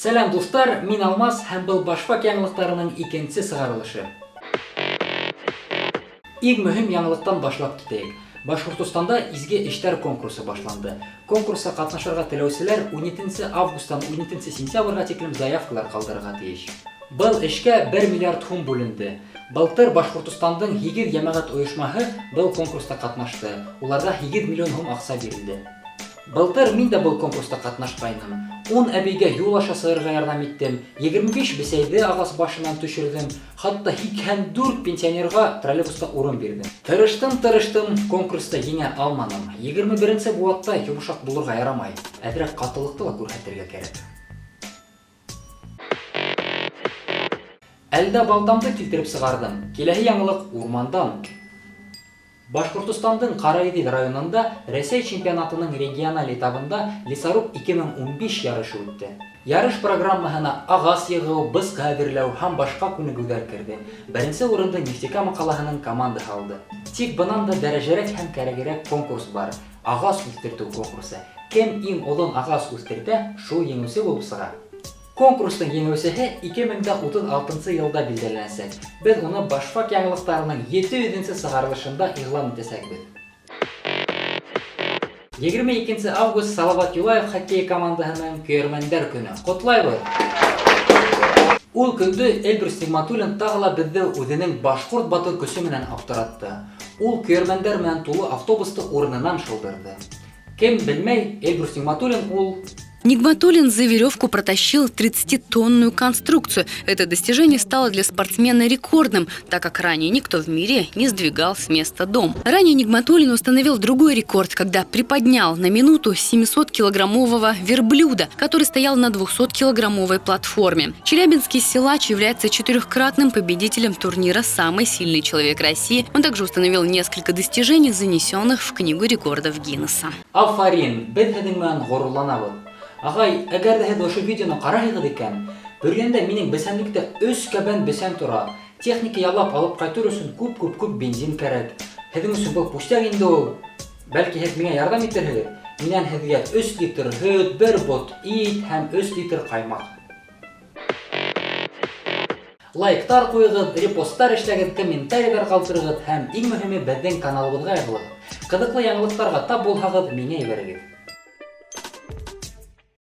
Сәләм, дуҫтар, мин Алмаз һәм был Башфак яңылыҡтарының икенсе сығарылышы. Иң мөһим яңылыҡтан башлап китәйек. Башҡортостанда изге эштәр конкурсы башланды. Конкурста ҡатнашырға теләүселәр 17 августтан 17 сентябргә тиклем заявкалар ҡалдырырға тейеш. Был эшкә 1 миллиард һум бүленде. Былтыр Башҡортостандың 8 йәмәғәт ойошмаһы был конкурста ҡатнашты. Уларға 8 миллион һум аҡса бирелде. Былтыр мин дә был конкурста ҡатнашҡайным. 10 әбейгә юл аша сығырға ярҙам иттем, 25 бесәйҙе ағас башынан төшөрҙөм, хатта 84 пенсионерға троллейбуста урын бирҙем. Тырыштым, тырыштым, конкурста еңә алманым. 21 быуатта йомшаҡ булырға ярамай, әҙерәк ҡатылыҡты ла күрһәтергә кәрәк. Әлдә балтамды килтереп сығарҙым. Киләһе яңылыҡ урмандан. Башҡортостандың Ҡараиҙел районында Рәсәй чемпионатының региональ этабында Лесоруб 2015 ярышы үтте. Ярыш программаһына ағас йығыу, бысҡы әҙерләү һәм башҡа күнегеүҙәр керҙе. Беренсе урынды Нефтекама ҡалаһының командаһы алды. Тик бынан да дәрәжәрәк һәм кәрәгерәк конкурс бар. Ағас үҫтертеү конкурсы. Кем иң оҙон ағас үҫтертә, шул еңеүсе булып сыға. Конкурстың еңеүсеһе 2036 йылда билдәләнәсәк. Беҙ уны Башфак яңылыҡтарының 700 сығарылышында иғлан итәсәкбеҙ. 22 август Салават Юлаев хоккей командаһының көйәрмәндәр көнө. Ҡотлайбыҙ! Ул көндө Эльбрус Нигматуллин тағы ла беҙҙе үҙенең башҡорт батыр көсө менән аптыратты. Ул көйәрмәндәр менән тулы автобусты урынынан шылдырҙы. Кем белмәй, Эльбрус Нигматуллин ул Нигматуллин за веревку протащил 30-тонную конструкцию. Это достижение стало для спортсмена рекордным, так как ранее никто в мире не сдвигал с места дом. Ранее Нигматуллин установил другой рекорд, когда приподнял на минуту 700-килограммового верблюда, который стоял на 200-килограммовой платформе. Челябинский силач является четырехкратным победителем турнира «Самый сильный человек России». Он также установил несколько достижений, занесенных в Книгу рекордов Гиннесса. Афарин, беҙ һеҙҙең менән ғорурланабыҙ. Ағай, әгәр ҙә һеҙ ошо видеоны ҡарайһығыҙ икән, Бөрйәндә минең бесәнлектә 3 кәбән бесән тора. Техника яллап алып ҡайтыр өсөн күп-күп-күп бензин кәрәк. Һеҙҙең өсөн был пустяк инде ул. Бәлки һеҙ миңә ярҙам итерһегеҙ. Минән һеҙгә 3 литр һөт, 1 бот ит һәм 3 литр ҡаймаҡ. Лайктар ҡуйығыҙ, репосттар эшләгеҙ, комментарийҙар ҡалдырығыҙ һәм иң мөһиме беҙҙең каналыбыҙға яҙылығыҙ. Ҡыҙыҡлы яңылыҡтарға тап булһағыҙ, миңә ебәрегеҙ.